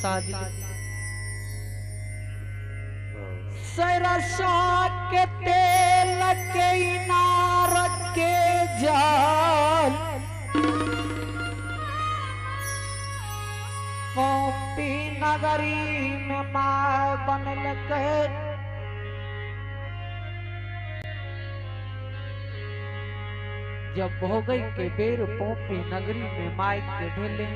साज सरसा के तेल के इनार के जाल पौपी नगरी में माय बनल के जब भोगई के बेर पौपी नगरी में माय के भेले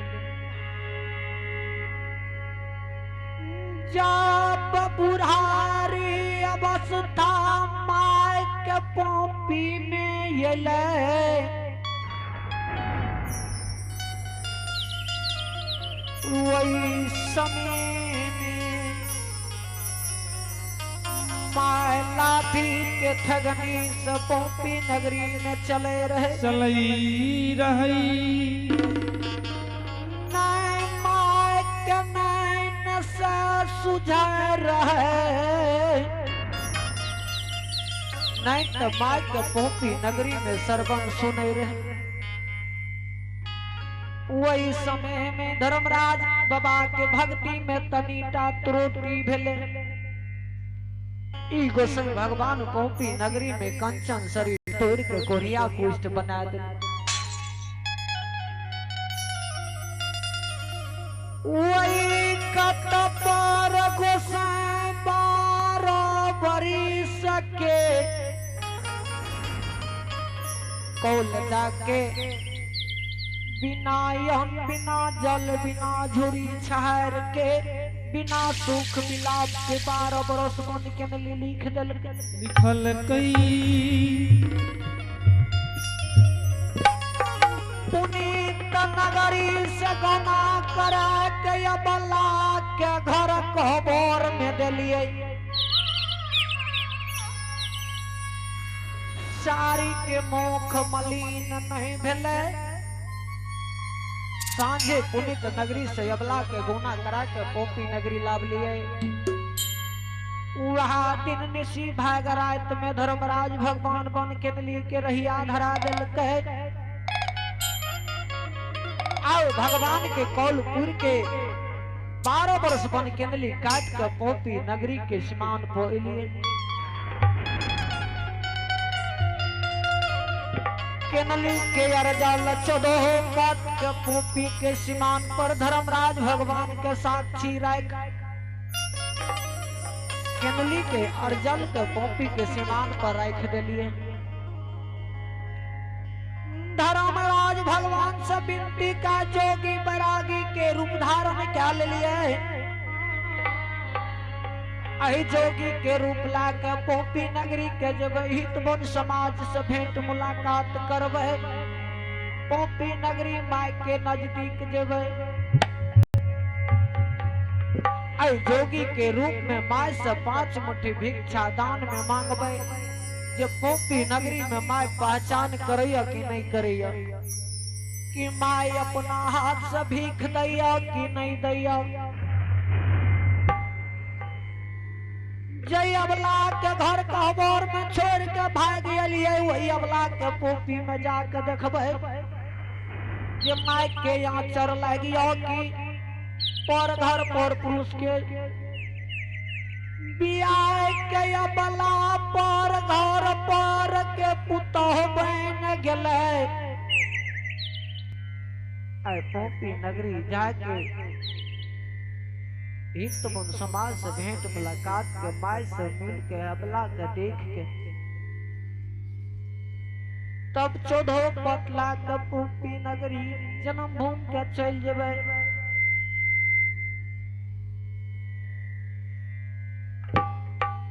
जब बुढ़ारी अवस्था my के पौपी में एलै वही समय में my लाठी के ठगनी से पौपी नगरी में चले रहे। चलई रही। नहीं my के नैन से सुझाए रहे, नहीं तो my के पौपी नगरी में सरबंग सुने रहे। वही समय में धर्मराज बाबा के भक्ति में तनीटा त्रुटि भेले। ई गोसाई भगवान पौपी नगरी में कंचन शरीर तोड़ के कोरिया कुष्ठ बना दे। वही कत पर गोसाई 12 बरिस के कौल जाके बिना यम बिना जल बिना झुरी छहर के बिना सुख मिलाप के 12 बरस मन के नली लिख दिल लिखल कई। पुनीत नगरी से गना करा के अबला के घर कहबर में दिलिए। सारी के मुख मलिन नहीं भेले। सांझे पुनीत नगरी से अबला के गोना करा के पोपी नगरी लाभ लिए। वहाँ दिन निशी भाग रात में धर्मराज भगवान बन के लिए के रहिया धरा दिल के आओ भगवान के कौल पुर के 12 वर्ष बन के लिए काट के पोपी नगरी के सीमान पर लिए। केनली के अरजाल चौदह पद के पोपी के सीमान पर धर्मराज भगवान के साक्षी राख केनली के अर्जल के पोपी के सीमान पर राख दिलिए। धर्मराज भगवान से विनती का जोगी बैरागी के रूप धारण क्या लिए। अहि जोगी के रूप ला के पोपी नगरी के जब हित बन समाज से भेंट मुलाकात करबे पोपी नगरी my के नजदीक जेबे। अहि जोगी के रूप में my से 5 मुट्ठी भिक्षा दान में मांगबे जे पोपी नगरी में my पहचान करैया कि नहीं करैया, कि my अपना हाथ से भीख दैया कि नहीं दैया। जय अबला के घर कहबर में छोड़ के भाग एलिए वही अबला के पोपी में जाके देखबे जे my के आंचर लागियो कि पर घर पर पुरुष के बियाह के अबला पर घर पर के पुतोह बन गेलै। आय पोपी नगरी जाके हित मन समाज से भेंट मुलाकात के my से मिल के अबला के देख के तब 14 पतला के पोपी नगरी जन्मभूमि के चल जेबै।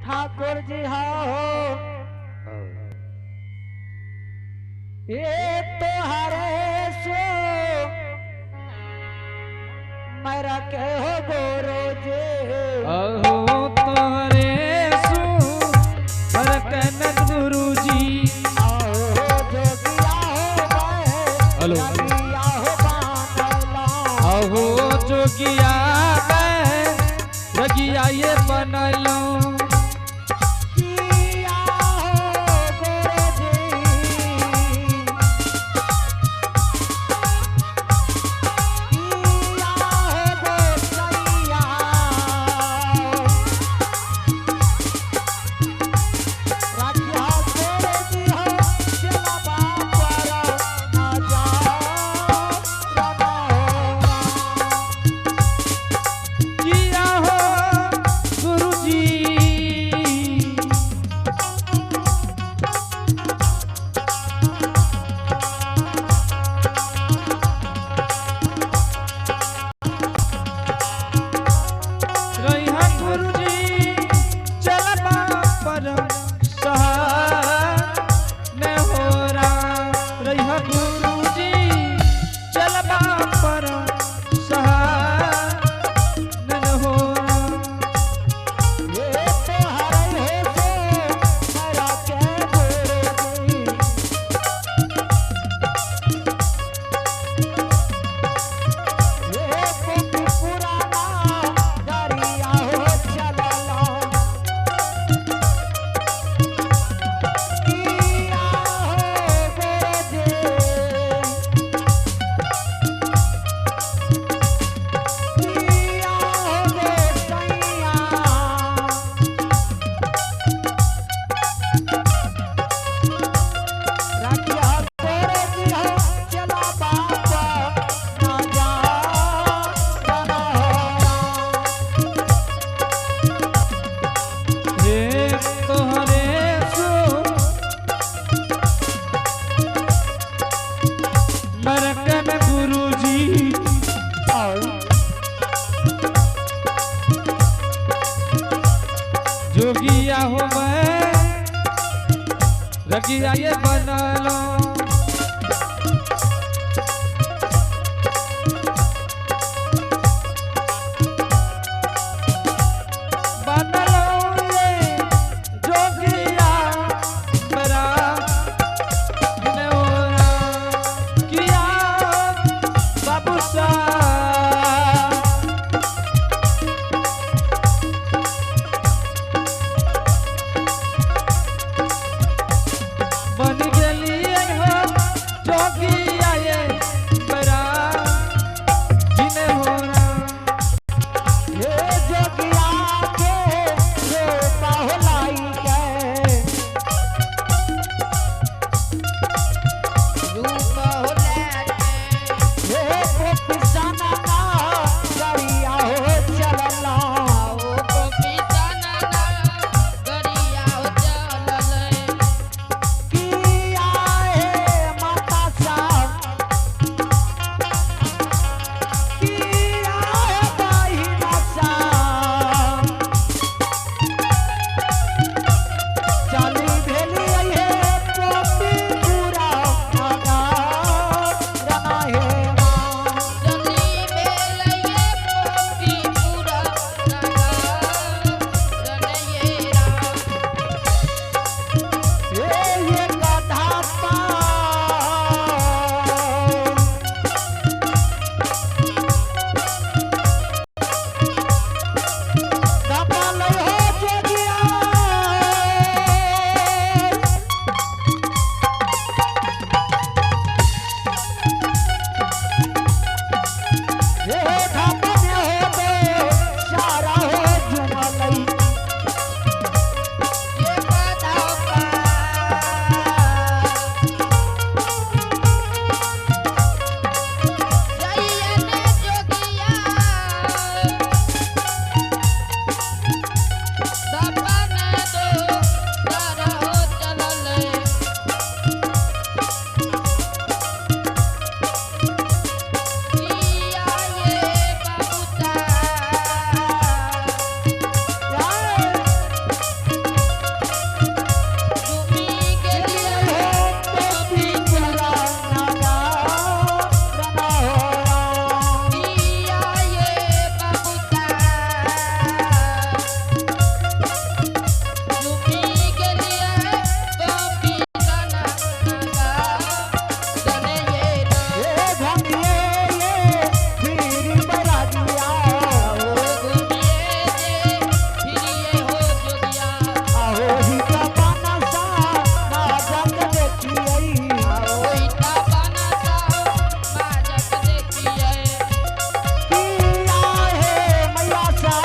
ठाकुर जी हो ये तो हरे सो मेरा के हो गोरो जे अहो तोहरे सु बरकन गुरु जी। आओ जोगिया हो हेलो। जोगिया हो बांधला। अहो जोगिया जोगिया ये बनलो किया हो गोरो जी। किया हो गोसैया। रगिया ये बनलो। बनलो ये जोगिया बरा हो किया बाबू सा। बन गेलिए हो जोगिया ये बरा जिने हो हे जोगिया के रूपा हो लाई के रूप हो लेके हे गोपी सना गरिया हो चलला। आओ गोपी सना गरिया हो चललै। किया हे माता साहब किया हे बहिना साहब चली भेली हे गोपी पूरा नगर रना हे माँ। चली भेलैये गोपी पूरा नगर रनये राम। हे ये गधा पान। धपल हो जोगिया। हे धपन हो दो सारा हो जुमलई। ये गधा जइया ने जोगिया सपन दो तारा हो चललै। किया ये बाबूता तुमी गेलिए हो गोपी पूरा नगर रना हो राम। किया ये बाबूता तुमी गेलिए गोपी सना सने ये राम। हे घनिये ये फिर बरागिया। ओ घूमिए जे फिरिए हो जोगिया। आहो ही बनसा नाजक देखियै। ओइटा बनसा माजक देखिए। किया हे मैया सा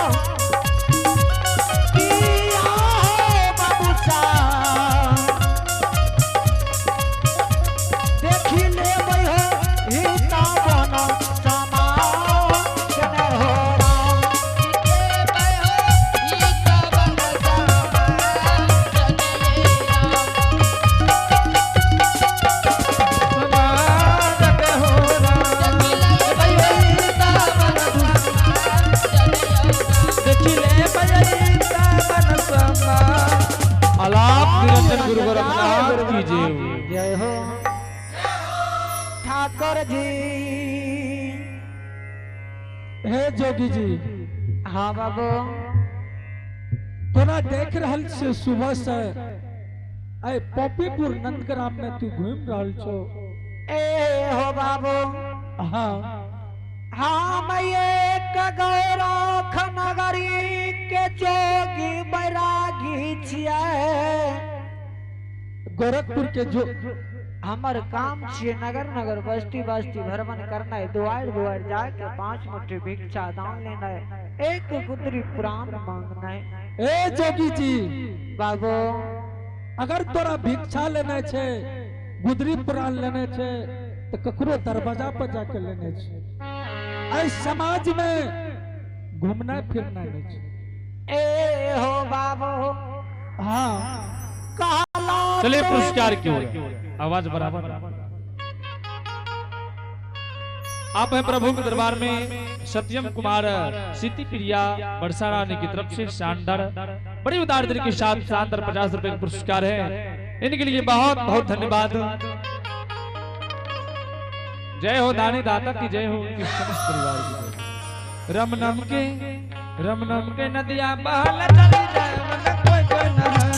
किया हे बाबू सा देखी लेबै हो हिता बन समा जने हो राम। के बहो ईता बनसा जने ये राम। समाजक हो राम। देखिले बहो ईता बनसा जने ये राम। देखिले बजैता बन समा। अलाप निरंजन गुरु गोरखनाथ की जय हो। जय हो ठाकुर जी। हे जोगी जी, हाँ बाबू। तोरा देख रहल छे सुबह से आय पॉपीपुर नंदग्राम में तू घूम रहल छो। ए हो बाबू। हाँ। हम एक गौरख नगरी के जोगी बैरागी छियै। गोरखपुर के जो हमर काम छियै नगर नगर बस्ती बस्ती भ्रमण करनाइ, दुआरि दुआरि जाके 5 मुट्ठी भिक्षा दान लेनाइ, एक गुदरी पुराण मांगनाइ। ए जोगी जी बाबू। अगर तोरा भिक्षा लेने छे गुदरी पुराण लेने छे तो ककरो दरवाजा पर जाके लेने छे। ऐ समाज में घूमना फिरना नहीं छे। ए हो बाबू। हाँ। कहला चलिए पुरस्कार की ओर आवाज बराबर। आप हैं प्रभु के दरबार में सत्यम कुमार सिद्धि प्रिया बरसा रानी की तरफ से शानदार बड़ी उदार दिल के साथ शानदार 50 रुपए का पुरस्कार है। इनके लिए बहुत बहुत धन्यवाद। जय हो दानी दाता की जय हो, उनके समस्त परिवार की जय। रम नम के नदिया बहल चली जाए मन कोई कोई नहाए।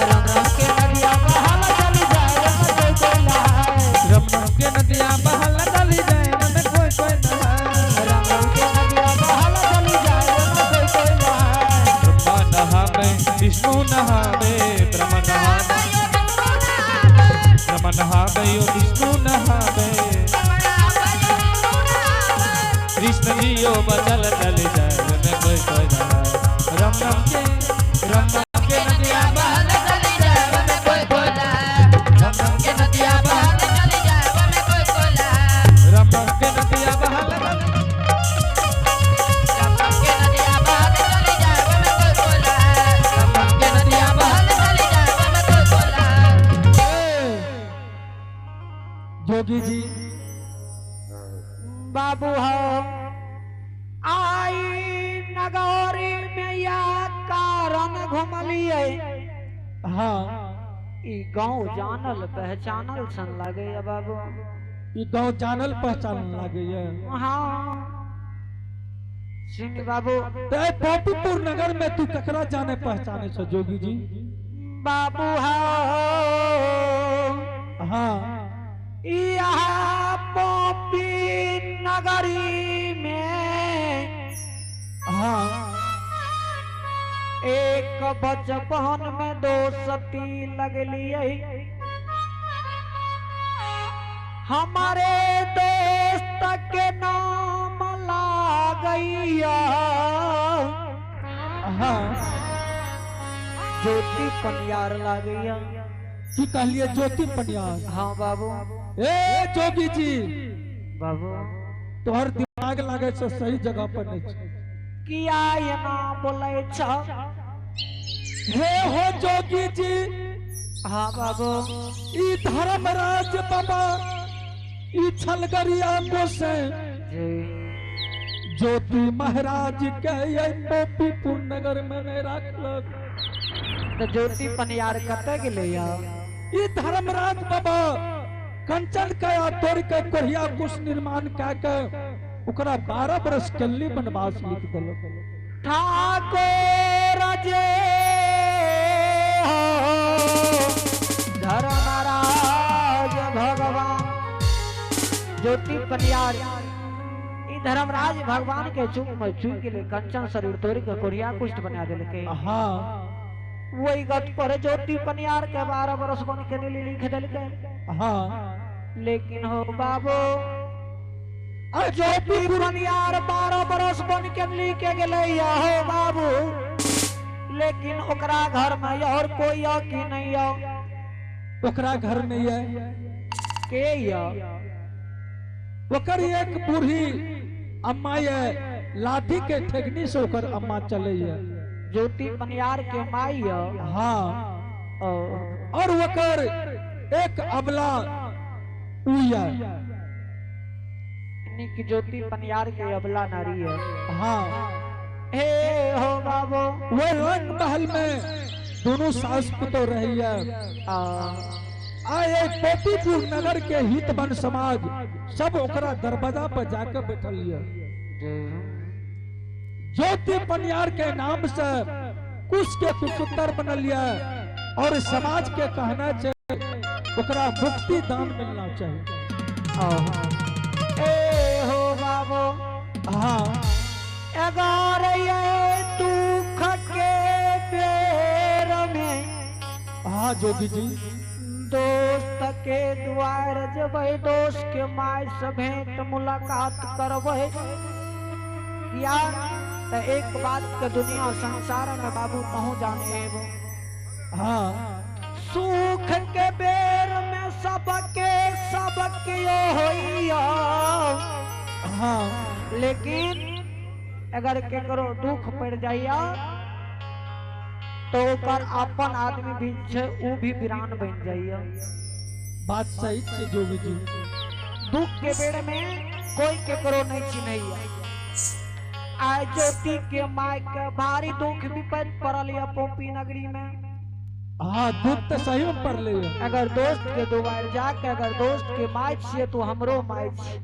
राम राम के नदिया बहल चली जाए मन कोई कोई नहाए। रम नम के नदिया बहल चली जाए मन कोई कोई नहाए। राम राम के नदिया बहल चली जाए मन कोई कोई नहाए। ब्रह्मा नहावे विष्णु नहावे, ब्रह्मा नहावे ब्रह्मा नहावे विष्णु नहावे, कृष्ण जी यो बचल चली जाए मन कोई कोई नहाए। रम रम के नदिया बहल चली जाए मन कोई कोई नहाए। रम रम के नदिया बहल चली जाए मन कोई कोई नहाए। रम रम के नदिया बहल चली जाए मन कोई कोई नहाए। रम रम के नदिया बहल चली जाए मन कोई कोई नहाए। जोगी जी बाबू हो आई नगौरी में या कारण घुमलिए। हाँ ई गांव जानल पहचानल सन लगे बाबू। ई गांव जानल पहचानल लागे। हाँ सिंह बाबू। ते पोपीपुर नगर में तू ककरा जाने पहचाने छो जोगी जी? बाबू हो हाँ यहाँ पोपी नगरी में हाँ एक बचपन में दोस्ती लगलिए। हमारे दोस्त के नाम लागैया हाँ ज्योति पनियार लागैया। की कहलिए ज्योति पनियार? हाँ बाबू। ए जोगी जी बाबू तोहर दिमाग लागे छो सही जगह पर नहीं छो। किया एना बोले छ? हे हो जोगी जी। हाँ बाबू। ई धर्मराज बाबा ई छलगरिया गोसे जी ज्योति महाराज के ये पोपीपुर नगर में नहीं राखलक। तो ज्योति पनियार कतऽ गेलै या? ई धर्मराज बाबा कंचन कया तोड़ के कोहिया कुश निर्माण कए के ओकरा 12 बरस कल्ली वनवास लिख देलक। ठाकुर जे हो धर्मराज भगवान ज्योति पनियार ई धर्मराज भगवान के चुप में चुप गेलै, कंचन शरीर तोड़ के कोरिया कुष्ठ बना देलकै। हाँ वही गत पर ज्योति पनियार के 12 बरस बन के लिख देलकै। हाँ लेकिन हो बाबू ज्योति पनियार 12 बरस बन के लिखे गेलै हो बाबू, लेकिन ओकरा घर में और कोई यो कि नहीं यो? ओकरा घर नहीं है के यो? ओकर एक बूढ़ी अम्मा ये लाठी के ठेकनी से ओकर अम्मा चले है। ज्योति पनियार के माई यो? हाँ और ओकर एक अबला उ ये निक ज्योति पनियार के अबला नारी है। हाँ हे हो बाबू। वह रंग महल में दोनों सास पुतो रही है। आए पोपीपुर नगर के हित बन समाज सब ओकरा दरवाजा पर जाकर बैठल है। ज्योति पनियार के नाम से कुश के कुसुतर बनल है और समाज के कहना चाहिए ओकरा मुक्ति दान मिलना चाहिए। ए हो बाबू। हाँ अगर ये दुख के बेर में हाँ जोगी जी दोस्त के द्वार जबै, दोस्त के my से भेंट मुलाकात करबै या तो एक बात के दुनिया संसार में बाबू कहूँ जाने एबो। हाँ सुख के बेर में सबके सबके होइया। हाँ लेकिन अगर केकरो दुख पड़ जाइया तो ओकर अपन आदमी भी छे उ भी वीरान बन जाइया। बात सही छे जोगी जी। दुख के बेर में कोई केकरो नहीं चिन्हैया। आइ ज्योति के my के भारी दुख विपद पड़ल या पोपी नगरी में। हाँ, दुख तो सही में पड़ले है। अगर दोस्त के दुआर जाके अगर दोस्त के माय छियै तो हमरो माय छियै।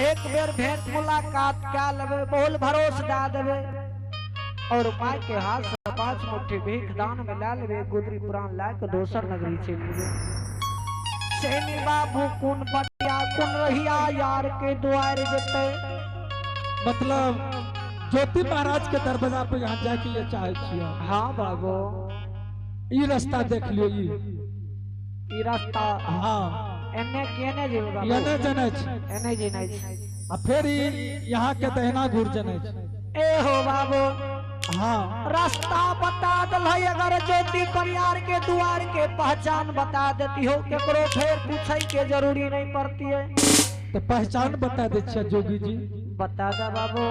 एक बेर भेंट मुलाकात कए लेबै, बोल भरोस दए देबै और my के हाथ से 5 मुट्ठी भीख दान में लए लेबै, गुदरी पुराण लए के दोसर नगरी चलि जेबै। सैनी बाबू कोन बटिया कोन रहिया यार के दुआर जेतै। मतलब ज्योति महाराज के दरवाजा पे यहाँ जाके ये चाहे छियै। हाँ बाबू, ई रास्ता देख लियो, ई ई रास्ता। हाँ, एने केने जेबै बाबू? एने जने छै। एने जेनाइ छै। आ फिर ई यहाँ के दहिना घुर जने छै। ए हो बाबू, हाँ, रास्ता बता दल। अगर ज्योति परियार के द्वार के पहचान बता देती हो, केकरो फिर पूछे के जरूरी नहीं पड़ती है। तो पहचान बता दे छियै जोगी जी। बता दे बाबू।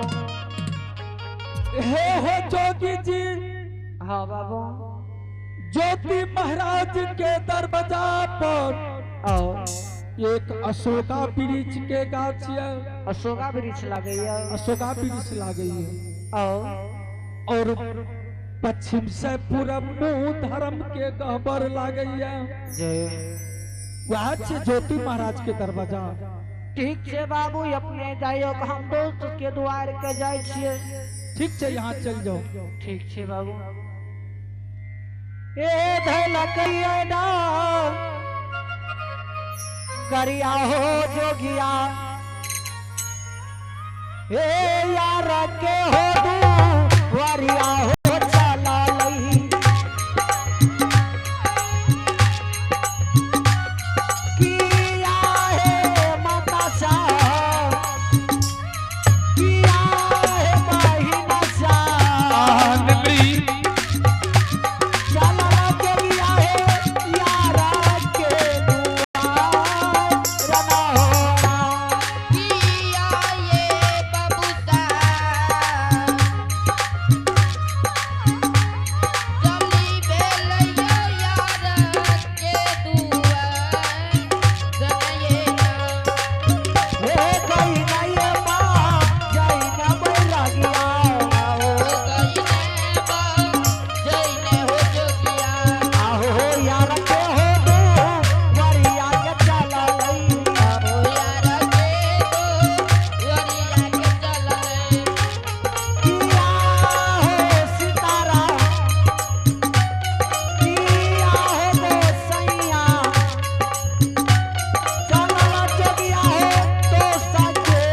हे हो जोगी जी। हाँ बाबू। ज्योति महाराज के दरवाजा पर आओ एक अशोका वृक्ष के गाछ है। अशोका वृक्ष लगे। अशोका वृक्ष लागे है। आओ और पश्चिम से पूरब मुंह धर्म के गहबर लागे है। जय। वह छे ज्योति महाराज के दरवाजा। ठीक छे बाबू, अपने जाइयो, हम दोस्त के द्वार के जाय छियै। ठीक छे, यहाँ चल जाओ। ठीक छे बाबू। ए धैलक ना गरिया हो जोगिया, ए यार के हो दू वरिया हो चला लई। किया है माता सा, किया है बहिना सा, चला जोगिया है यार के दुआर रना हो। किया ये बबूता चली बेलैयो यार के दुआर रनये ना। हे गई नहीं माँ जई न बैरागिया ओ गई ने बा जई ने हो जोगिया। आहो यार के हो दो वरिया के चला लई। ओ यार के दो वरिया के चलले। किया हो सितारा, किया हो गोसैया, चला जोगिया हो तो सके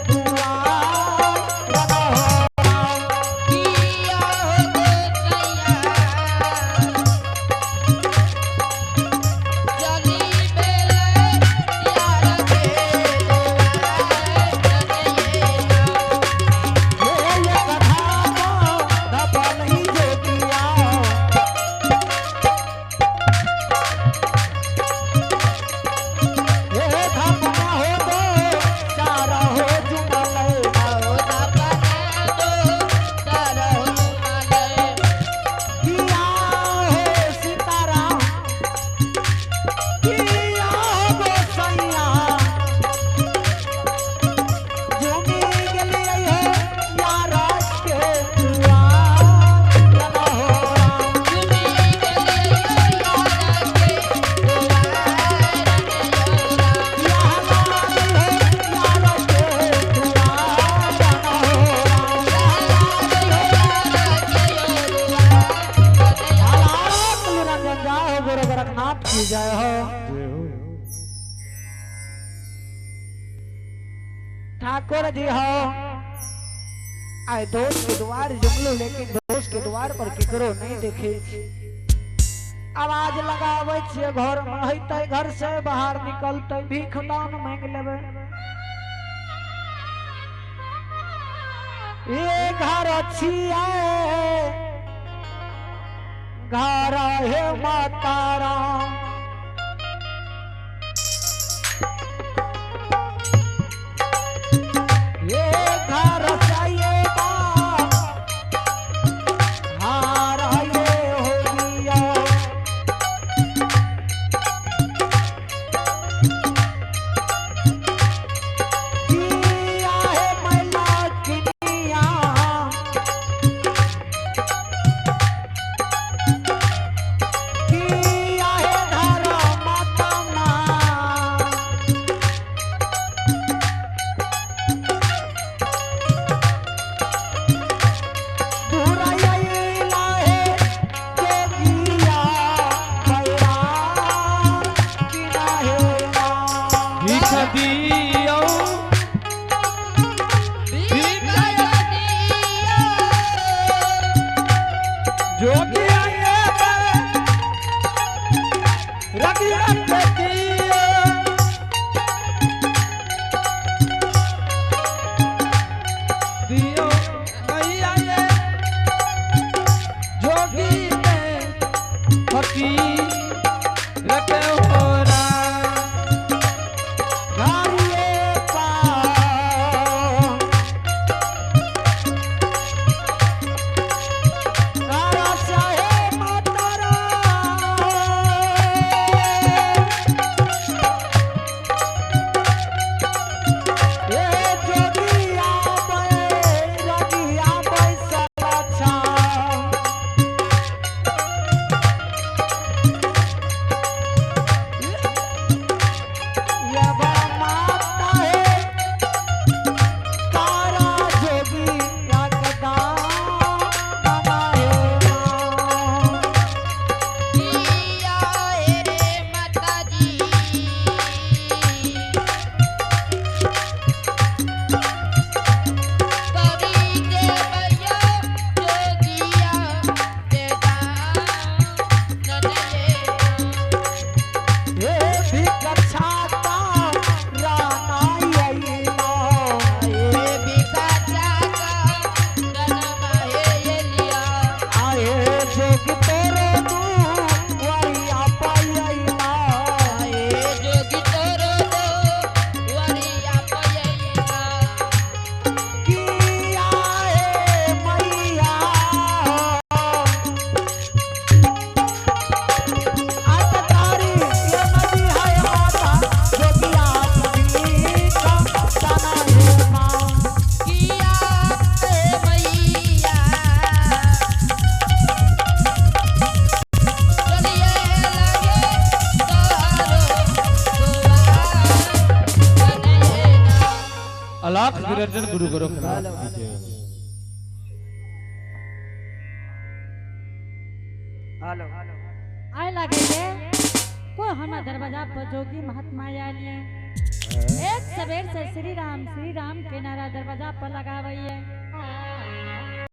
दुआर रना हो। किया हो गोसैया चली बेले यार के दुआर रनये ना। हे ये कथा धपल ही जोगिया। हे धपना हो दो सारा हो जुमल। आओ दापने दो सारा हो जुमाले। किया हो सीताराम, किया हो गोसैया, झूमी गेलियै हो यारा के दुआर रना हो राम। झूमी गेलियो यार के दुआर रनये ना। यारा हो यारा के दुआर रना हो राम। यार के दुआर रनये ना। आलाप निरंजन जय हो, गुरु गोरखनाथ की जय हो। ठाकुर जी हो, आए दोस्त के द्वार जुमलू, लेकिन दोस्त के द्वार पर केकरो नहीं देखे। आवाज लगावे छियै, घर में होइतै, घर से बाहर निकलतै, भीख दान मांगि लेबै। ये घर छियै घर हे माता राम। ये घर चाहिए हार ये हो गया। किया है मैला किनिया, जोगी के फकीर के हो राम। घरिए पाओ तारा चाहे माता राम। ए जोगिया बैरगिया बैसला छाव। यवा माता है तारा जोगिया कदा नमाए मां। किया हे माता जी करी देवयो जोगिया के दान नये हे भिक्षाता रानाई मां। हे भिखाचा का जन्म हे लिया आए जोग तोरे तू वरिया पाई मां। हे जोगी तोरो दो वरिया पयैया किया हे मैया आतकारी ये नदी है माता जोगिया तुझी का तना हे मां। किया हे मैया चलिए लगे तोरो दुआर बनैना अलाख निरंजन गुरु गोरखनाथ की जय। आय लागे जे कोई हमार दरवाजा पर जोगी महात्मा आयल ये। एक सवेर से श्री राम के नारा दरवाजा पर लगावइए।